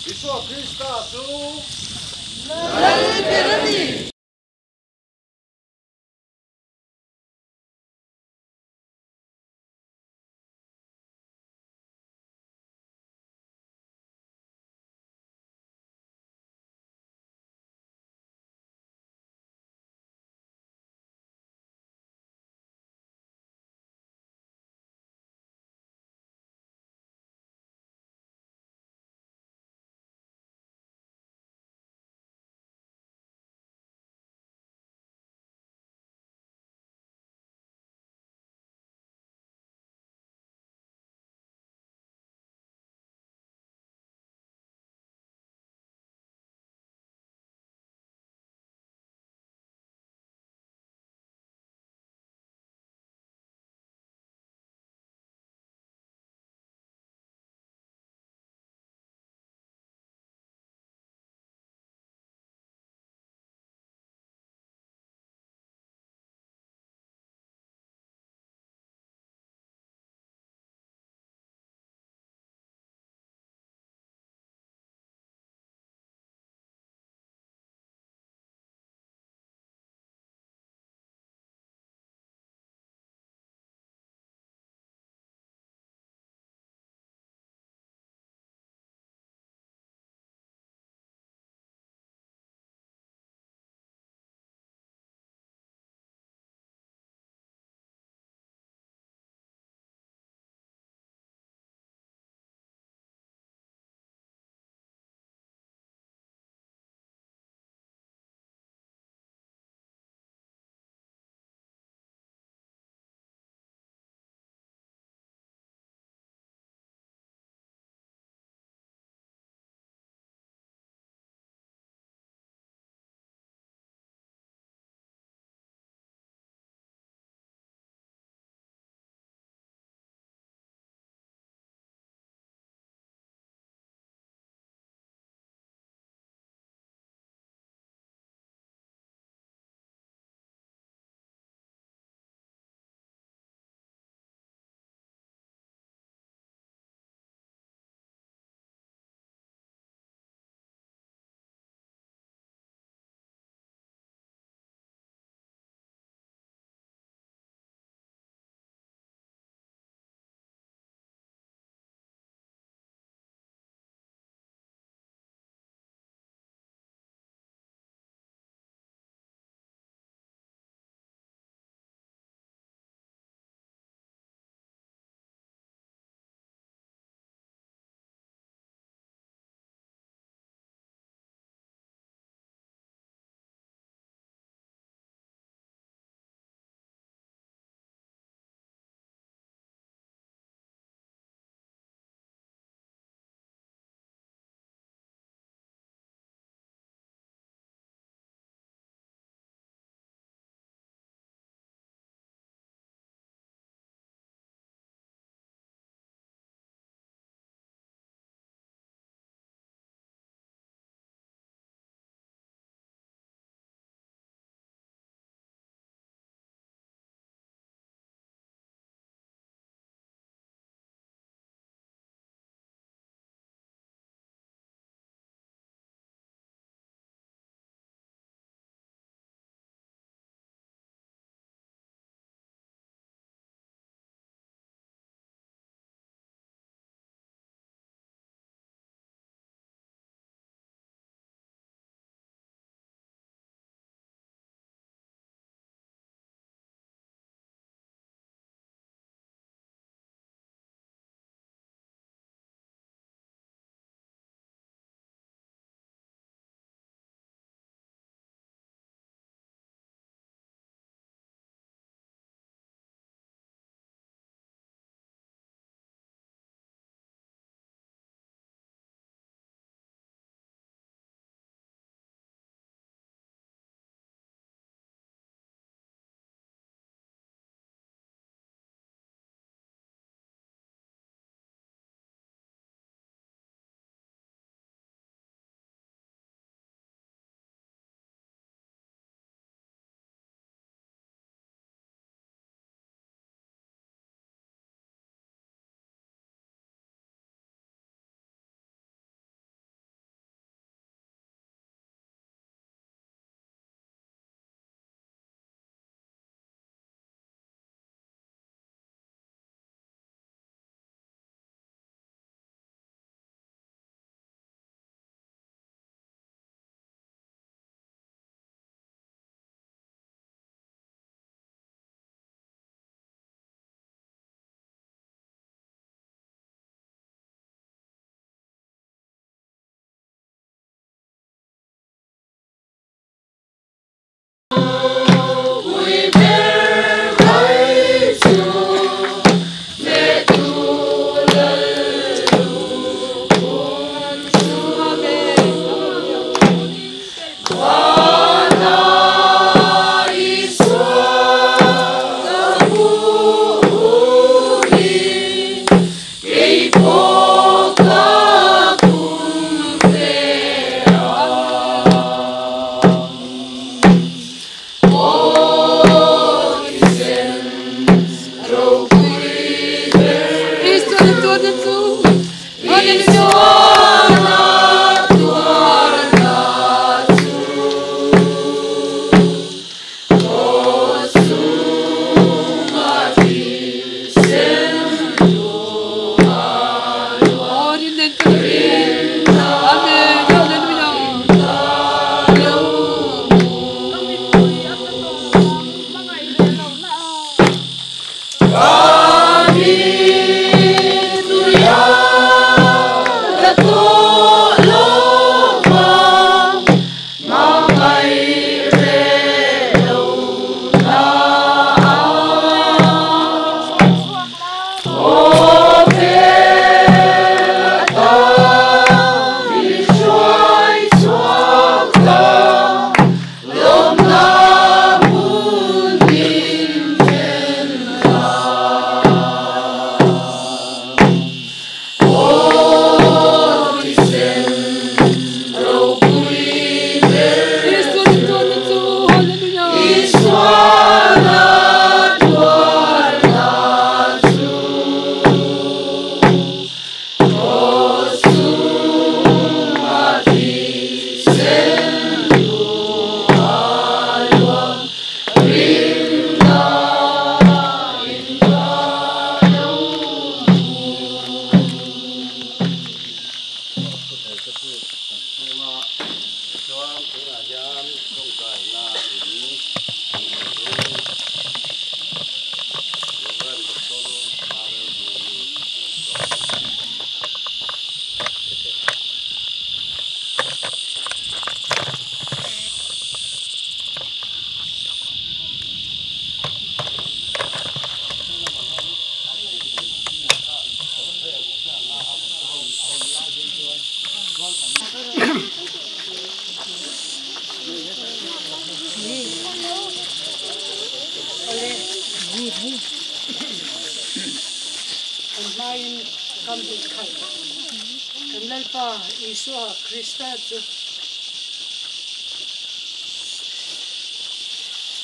Isua Krista chu Lal ber a ni. Kan chhung a, chuan tunah hian tawngtaina in an turin Rev. Doctor RL Bumi an sawm a ni. Kan hmain kam bik khalh kan Lalpa Isua Krista chu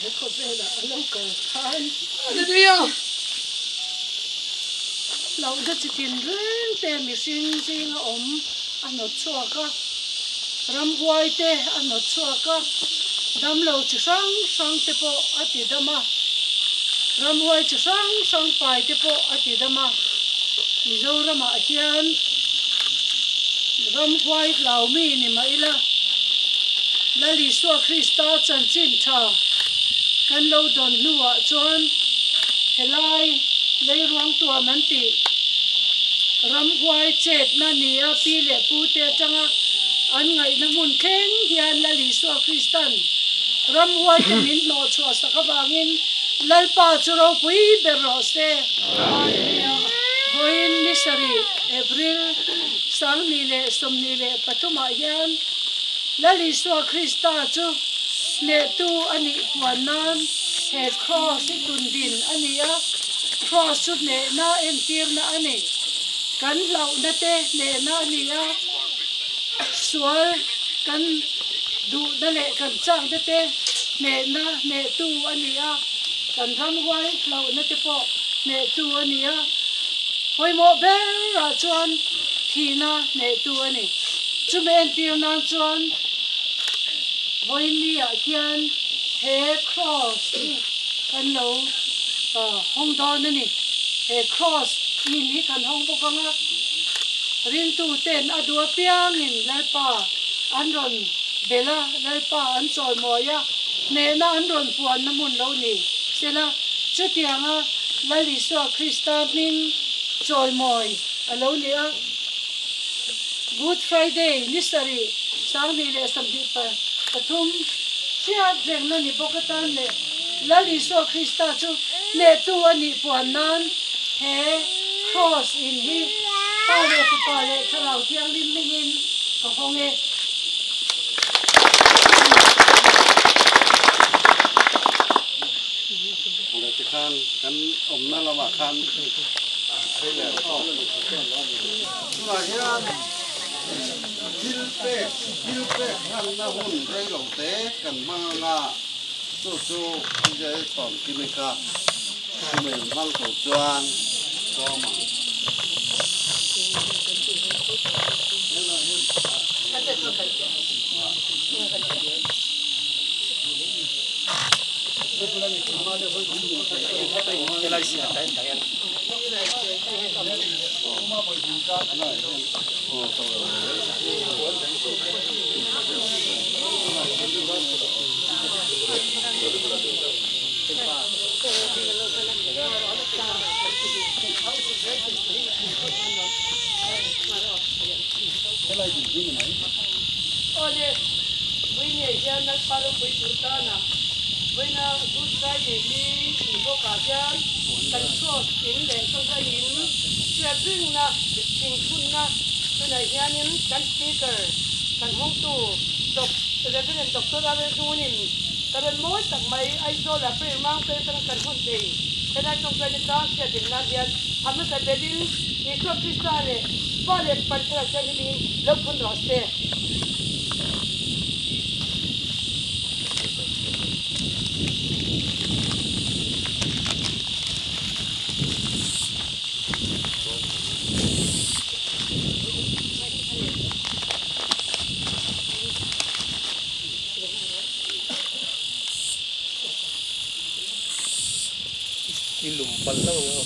he khawvelah a lo kal khan. Hallelujah! Hlauhna chi tin reng te mihring zinga awm a hnawt chhuak a, ramhuai te a hnawt chhuak a, damlo chi hrang hrang te pawh a ti dam a, ramhuai chi hrang hrang pai te pawh a ti dam a. Mizoramah hian ramhuai hlau mi ni mah ila, Lal Isua Krista chanchin tha kan lo dawn hnuah chuan helai leiruang tuam an tih ramhuai chetna nia pi leh pute atanga an ngaihna hmun thleng hian Lal Isua Kristan ramhuai te min hnawh chhuah sak avangin Lalpa chu ropui ber rawh se. Vawiin ni sarih April 2023 ah hian Lal Isua Krista chu hnehtu a nih puan nan he Kraws hi tun din a ni a, Kraws chu hnehna entirna a ni. Kan hlauhna te hnehna a ni a, sual kan duhna leh kan chakna te hnehna hnehtu a ni a, kan ramhuai hlauhna te pawh hnehtu a ni a, pawimawh berah chuan thihna hnehtu a ni. Chumi entir nan chuan vawiin ah hian he cross hi kan lo hawng dawn a ni. He cross in hi kan hawng bawk ang a, ringtu ten a duh apiangin Lalpa an rawn bel a, Lalpa an chawimawi a, hnehna an rawn puanna hmun lo ni sela, chutianga Lal Isua Krista hming chawimawi a lo ni a. Good Friday ni sarih 2023 hriat rengna ni bawk atan leh Lal Isua Krista chu hnehtu a nih puan nan he Kraws in hi Pa leh Fapa leh Thlarau Thianghlim hmingin ka hawng e. Tikhan kan awmna lamah khan hei leh aw. Tunah hian thil pek thil pek hlanna hun rei lo te kan hmang anga chu chu Israel tawn kimi kha chumi hmang tur chuan sawm ang. Awle, vawinia hian Lalpa ropui tur tana vawiina Good Friday ni tih bawkah hian kan cross in leh tawngtai in hriat ringna thingphunna tunah hianin kan speaker kan hawngtu Rev. Doctor Arel Dunin ka rawn mawi tak mai Aizawlah prayer mang peng atanga kan hawn thei helai tawngtai ni tlang hriat ring nan hian a hmasa berin Isua Krista leh Pa leh Fapa Thlarau Thianghlimin lo phun rawh se. I lum palh lo ang aw.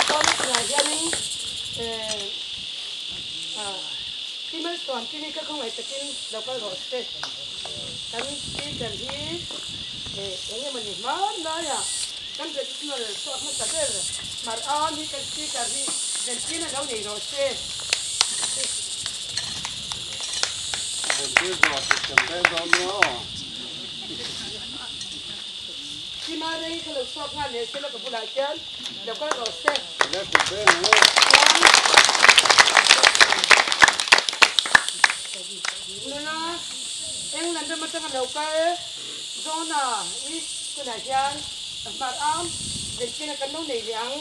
Chuan hianin Pi Malsawmkimi ka khawngaih takin lo kal rawh se. Kan speaker hi eng emawni hmanlaiah kan traditional chhuak hmasa ber mar am hi kan speaker hi ventir a lo nei rawh se. Ventir zawh tih kan rel dawn nia aw. Tima rei kha lo chhuak nghal leh se la ka bulah hian lo kal rawh se. Le kut beng ang e. Nula England ram atanga lo kal Zona i tunah hian hmar am venchina kan lo nei leh ang.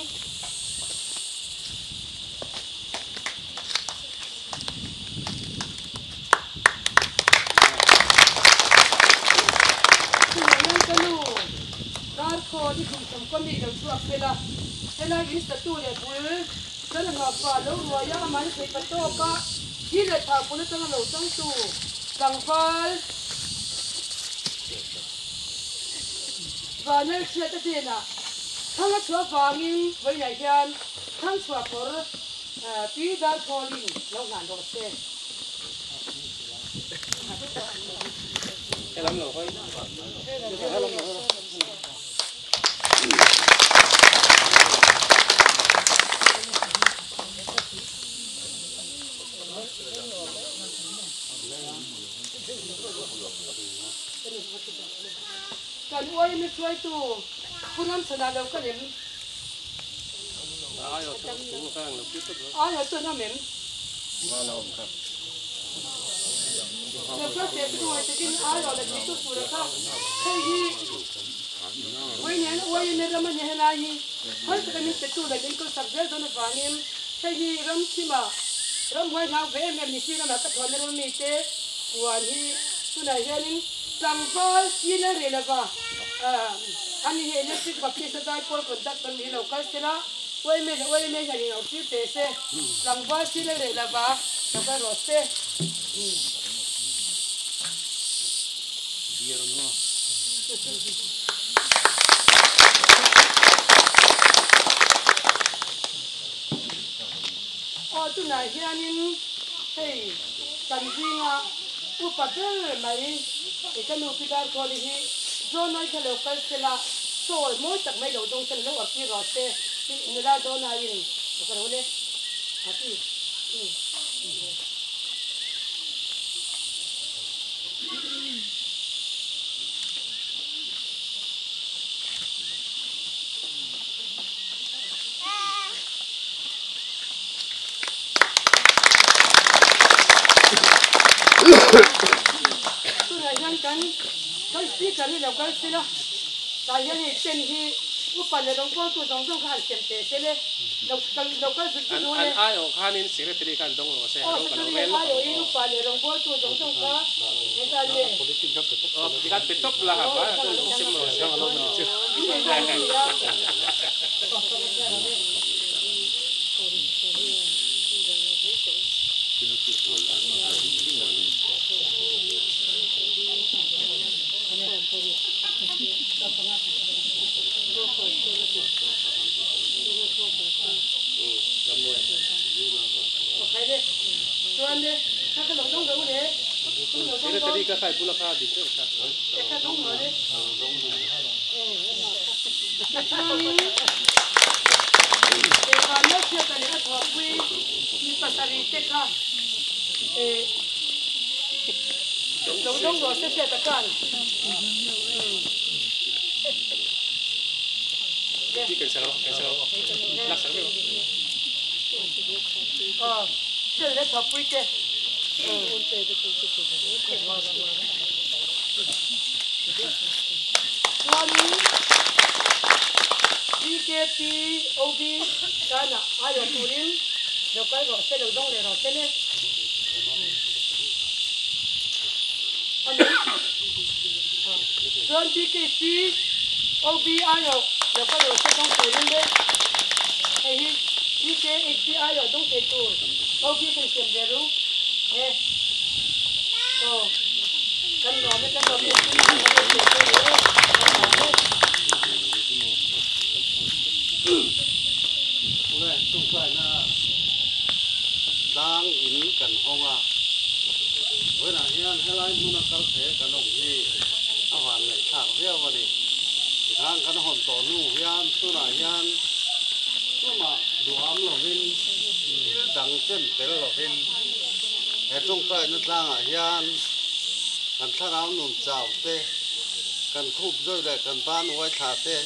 Tunah hian ka nu Darkhaw i kum sawmkaw mi lo chhuak fel a, helai in satu leh bul chuan a hnawhpa lo ruai a, amah hi theihpa tawk a, thi leh thah pawlh atanga lo changtu tlangval Vanel chhiat a hnenah thang a chhuah vangin vawiinah hian thang chhuah kawr Pi Darkhawlin lo hlan rawh se. Kan uaimi hruaitu Pu Ramchhana lo ka lem. Ai chuan a mem. Doctor te chu ngai takin ai aw la ti tu tur a kha hei hi Uainen uaime ram a ni helai hi phal taka min pe tu leh min kawlsak zel dawn avangin hei hi ram thima ramhuai hlau ve em em ni si ramah ka thuamna ram mi te puan hi tunah hianin tlangval chin a reh lova ani hi electric baptist a zai pawl conductor ni lo kal sela uaime leh uaime hian in auhtir teh se tlangval chin a reh lova lo kal rawh se. Aw tunah hianin hei kan zinga upa ber mai i ka nu Pi Darkawli hi Zawnai kha lo kal sela sawl mawi tak mai lo dawng sela lo awrtir rawh se tih nula Zawnaiin ka lo le a ti. Tunah hian kan kan speaker hi lo kal sela tah hian hei pen hi upa leh rawngbawltu zawng zawng kha han sem teh se le lo kal lo kal zut zut dawn e. An aiawh khanin secretary khan dawng rawh se Aw secretary an aiawhin upa leh rawngbawltu zawng zawng kha engzah nge? Aw tikhan pe tawp la ha ba chuan lo sem rawh se. Secretary ka khai bula kha ding deuh kha. Chuanin BKP OB tanah aiawh turin lo kal rawh se, lo dawng leh rawh se le. Chuan BKP OB aiawh lo kal rawh se dawng turin le. Hei hi BKHP aiawh dawng thei tur OB kan siam ve ru. He. Aw. Kan nuam e, kan nuam e. Tawngtaina tlang in kan hawng a, vawiinah hian helai hmuna kal thei kan awm hi a van ngaihthlak viau a ni. Tikhan kan hawn tawh hnu hian tunah hian tumah duham lovin thil dang chem tel lovin he tawngtaina tlangah hian kan thlarau nun chau te, kan khup zawi leh kan ban uai thla te,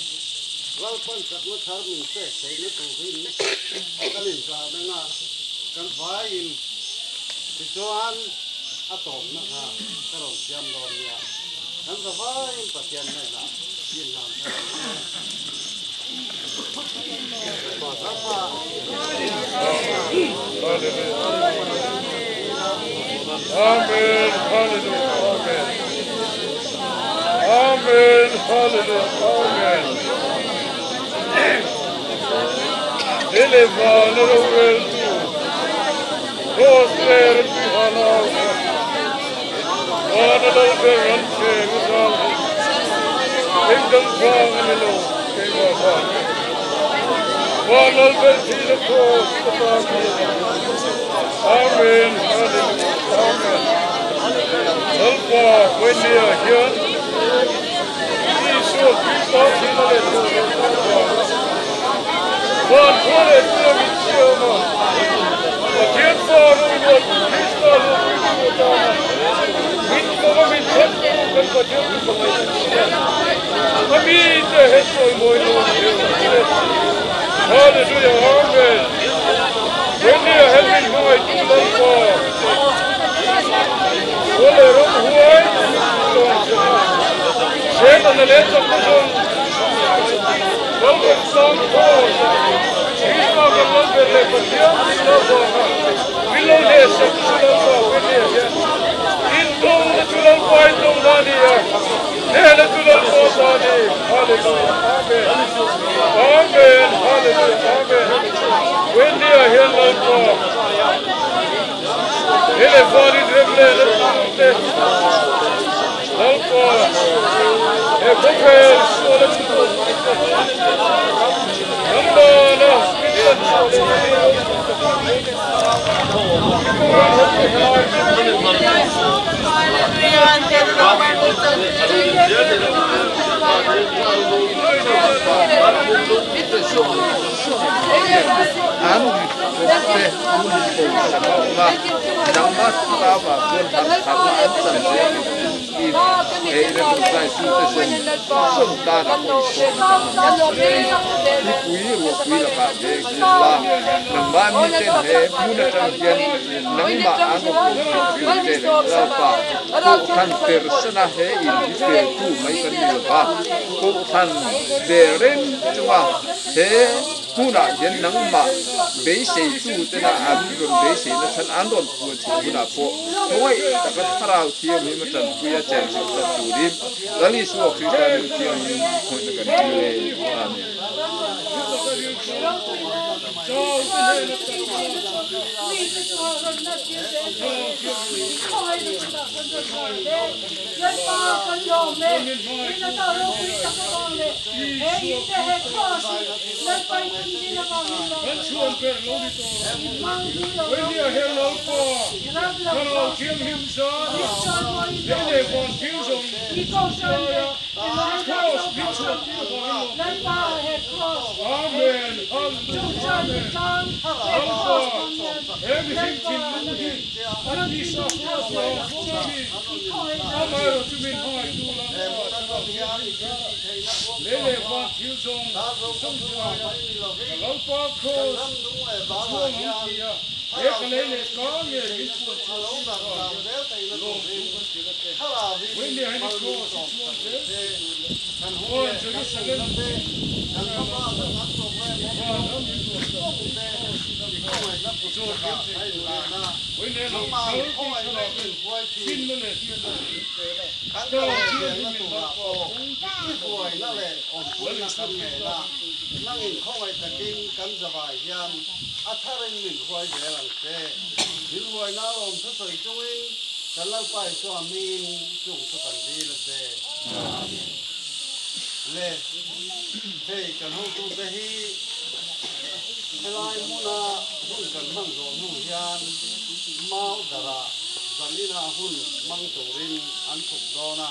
Lalpan chakna thar min pek theihna turin kan inzah reng a, kan vaiin tichuan a tawpna kha ka rawn siam dawn nia. Kan za vaiin Pathian hnenah inhlan thar ang e. Amen, hallelujah, amen. Amen, hallelujah, amen. Lele vana ro rel tu, Cross ler tui hana ka, Vana lal ber ran che nga zal hi, Engdang vang a ni lo, keimah vang a ni. Van lal ber thihna cross ka tan hi a ni. Amen, hallelujah, amen. Lalpa Vawinia hian Isua Krista thihna leh thawhlohna avanga van khua leh tuna min siam a, Pathian fa rawngruat Krista hlawhpuitu atana min kawng a min chhantu kan Pathian chu ka ngaihna thin a, a mite he chawimawi lo ang deuh ang che. Hallelujah, amen. Vawinia hian min hmangaihtu Lalpa, Sual leh ram huai chuan chhena Setana leh chakna zawng Lalram sang khawn Krista kan lal ber leh Pathian tihna avanga min lo hlehsak chu Lalpa Venia hian Indona chu Lalpa indona a ni a, hnehna chu Lalpa ta a ni. Hallelujah Amen Amen Hallelujah Amen Venia hian Lalpa He leh val in rem leh la tur te Lalpa he khawvel sual a chu tur te Nangmana min tan chhuah leh na mi ropui tak in i Kohhran ho te helai An te hun bo sak a awm a, nangma thlarauah chuan harhsakna an chan zel ang tiin he i remzai chhungte zawng zawng tanah pawh i sawm a kan ang che. Thipui ruahpui lakah ve hian la, nangmah miten he hmun atang hian nangmah an awm bo theihna tur che leh Lalpa Kohhran persana he in hi peltu mai kan ni lova, Kohhran ve reng chunga he Hmunah hian nangmah beiseitu tena an rawn beiseina chhan an rawn puan chhuah hunah pawh khawngaih taka Thlarau Thianghlim a tanpuia chenchilh tlat turin Lal Isua Krista hming thianghlim hmuhna kan dil e. Amen. Kan chhuan ber lo ni tawh. Vainia he Lalpa Thlarau Thianghlim zan lei leh van thil zawng laia Kraws min chhuan tir avangin lawm. Amen Hallelujah Amen Lalpa he mihring thinlung hi a tisa hruat vang fo thin. Amaherawh chu min hmangaihtu Lalpa Thlarau Thianghlim zan lei leh van thil zawng zawng laia ka Lalpa Kraws chhuang ang ti a, he ka lei leh ka nge min puan chhuah tir avang hian lawmthu kan hrilh a che. Vawiin hian i Kraws i chhuang zel thei tur leh Van Jerusalem i van ram in ruahsak Kraws i chaw thiam thei turin vawiin he lo kal tih thlalak in finna leh hriatna min pe la, Thlarau Thianghlim in Lalpa kawng dik tak a Lal Isua Krista min tu chu kan Khawngaih takin kan zavai hian a tharin min hruai zel ang che. Min hruaina lawm thusawi chungin kan Lalpa Isua hmingin chung chu kan dil a che. Amen. Le, hei kan hotute hi. Helai hmuna hun kan hman zawh hnu hian mau darah zanina hun hmang turin an chhuk dawn a,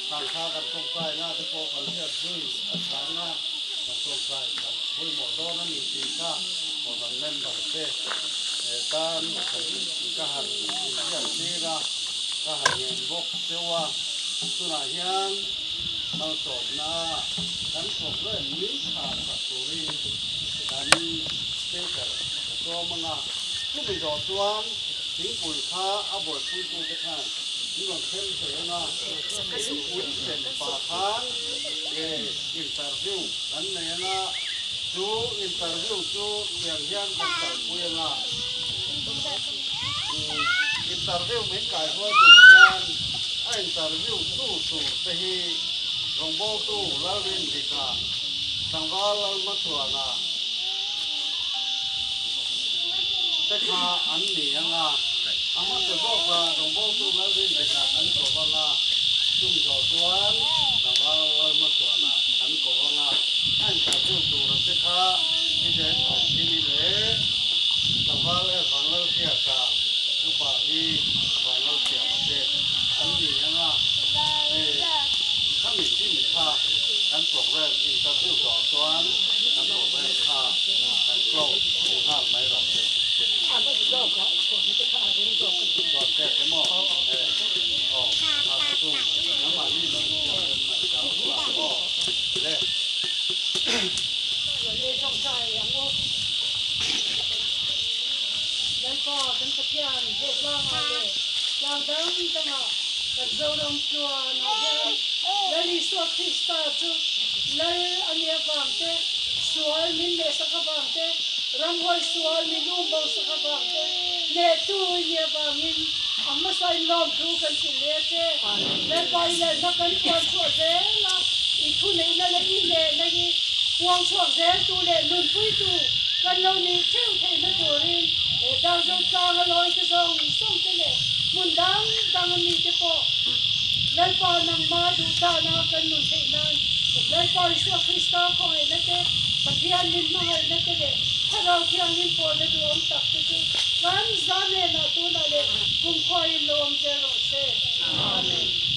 thangkha kan tawngtaina te pawh kan hriat zui a chhang a, kan tawngtai kan pawimawh dawn a ni tih kha Kohhran member te tan ka han inhriat tir a, ka han ngen bawk cheu a, tunah hian malsawmna kan thawk reng min thlah sak turin kan speaker ka sawm ang a, chumi zawh chuan thingpui kha a buaipuitute khan min rawn khem thei ang a, thingpui sem pah khan interview kan nei ang a, chu interview chu tiang hian kan kalpui ang a, interview min kaihruai tur hian a interview tu tur te hi rawngbawltu Lalrindika, tlangval Lalhmachhuana te kha an ni ang a, a hmasa zawka rawngbawltu Lalrindika kan ko vang a, chumi zawh chuan tlangval Lalhmachhuana kan ko vang a, a interview tura te kha Ni Thawmkimi leh tlangval Vanlalhriata upa hi Vanlalsiama te an ni ang a, hei khami chin kha kan program interview zawh chuan kan program kha kan close nghal mai rawh se. Chuan pek emaw aw a chu nangmahni lo insiam rem mai ta aw le. Lalpa kan Pathian he tlangah leh tlang dang dangah kan Zoram tluanah hian Lal Isua Krista chu Lal a nih avang te, sual min lehsak avang te, ramhuai sual min um bo sak avang te, hnehtu i nih avangin a hmasa in lawmthu kan hrilh leh a che. Lalpa i lalna kan puan chhuah zel a, i thuneihna leh i hnehna hi puang chhuak zeltu leh nunpuitu kan lo nih theuh theihna turin he Darzo tlanga lawite zawng zawng te leh hmun dang dang ami te pawh Lalpa nangma duh dana kan nun theih nan Lalpa Isua Krista khawngaihna te, Pathian min hmangaihna te leh Thlarau Thianghlim pawlna duhawm tak te chu kan za hnenah tunah leh kumkhuain lo awm zel rawh se. Amen.